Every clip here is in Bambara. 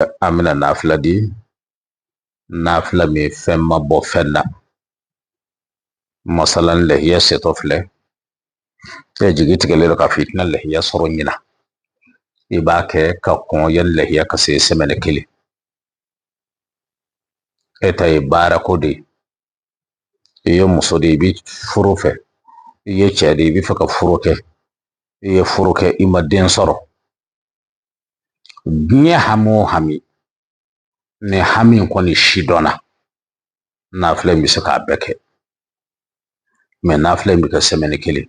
An bɛna nafila di, nafila min fɛn ma bɔ fɛn na. Masalan, lɛhiya setɔ filɛ, e jigi tigɛlen don k'a fɔ i tɛna lɛhiya sɔrɔ ɲina. I b'a kɛ ka kɔn yanni lɛhiya ka se sɛmɛnɛ kelen. E ta ye baarako de ye, i ye muso de ye, i bɛ furu fɛ, i ye cɛ de ye, i bɛ fɛ ka furu kɛ, i ye furu kɛ, i ma den sɔrɔ. Diɲɛ hami o hami, ni hami in kɔni si dɔnna, nafila in bɛ se k'a bɛɛ kɛ. Mɛ nafila in bɛ kɛ sɛmɛni kelen.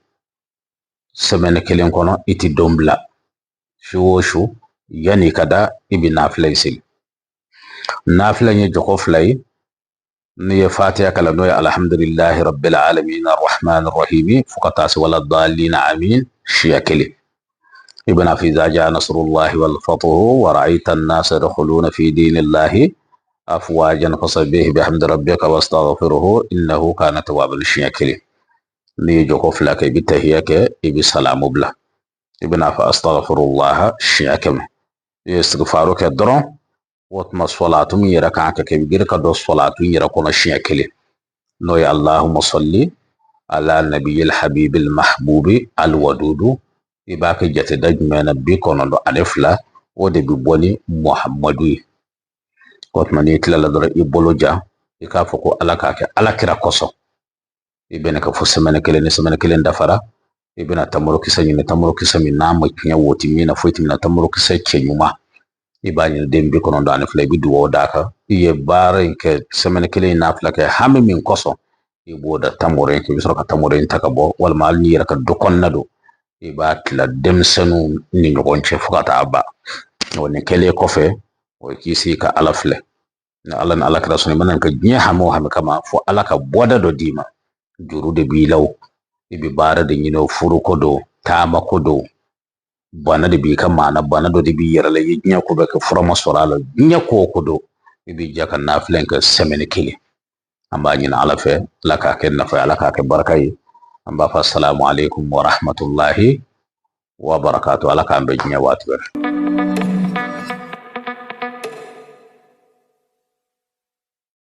Sɛmɛni kelen kɔnɔ, i ti don bila. Su o su, yanni i ka da, i bɛ nafila in seli. Nafila in ye jɔkɔ 2 ye. N'i ye Fatiya kalan, n'o ye alhamdulillahi rabbil alamin arrahman arrahim, fo ka taa se wala dalina amin, siya kelen, i bɛna fɔ iza jaa nasrullahi wal fathu wa ra'aita an-nasa yadkhuluna fi dinillahi afwajan fasabbih bihamdi rabbika wastaghfirhu innahu kana tawwaban, siya kelen. N'i ye jɔkɔ 2 kɛ, i bɛ tahiya kɛ, i bɛ salamu bila, i bɛna fɔ astaghfirullah siɲɛ 100. I ye istighfaru kɛ dɔrɔn, o tuma sɔlatu min yɛrɛ kan ka kɛ, i bɛ girin ka don sɔlatu in yɛrɛ kɔnɔ siɲɛ kelen, n'o ye allahumma salli ala nabiyil habibil mahbubi alwadudu. I b'a kɛ jateda jumɛn na? 92. O de bɛ bɔ ni Muhammadu ye. O tuma n'i tilala dɔrɔn, i bolo jan, i k'a fɔ ko Ala k'a kɛ Ala kira kosɔn. I bɛna ka fo sɛmɛnɛ kelen. Ni sɛmɛnɛ kelen dafara, i bɛna tamorokisɛ ɲini, tamorokisɛ min n'a ma tiɲɛ, wo ti min na, foyi ti min na, tamorokisɛ cɛ ɲuman, i b'a ɲini, den 92. I bɛ dugawu d'a kan. I ye baara in kɛ sɛmɛnɛ kelen in nafila kɛ hami min kosɔn, i b'o da tamoro in kan. I bɛ sɔrɔ ka tamoro in ta ka bɔ, walima hali n'i yɛrɛ ka du kɔnɔna don, i b'a tila denmisɛnninw ni ɲɔgɔn cɛ fo ka taa ban. O nin kɛlen kɔfɛ, o ye k'i sigi ka Ala filɛ. Ni Ala ni Ala kira sɔnna, i mana kɛ diɲɛ hami o hami kama, fo Ala ka bɔda dɔ d'i ma. Juru de b'i la o, i bɛ baara de ɲini o, furuko don, taamako don, bana de b'i ka maana, bana dɔ de b'i yɛrɛ la, i ye diɲɛ ko bɛɛ kɛ, fura ma sɔrɔ a la, diɲɛ ko o ko don, i b'i jɛ ka nafila in kɛ sɛmɛni kelen. An b'a ɲini Ala fɛ, Ala k'a kɛ nafa ye, Ala k'a kɛ barika ye. An b'a fɔ asalamu aleykum wa rahmatulahi wa barakatu. Ala k'an bɛn diɲɛ waati wɛrɛ.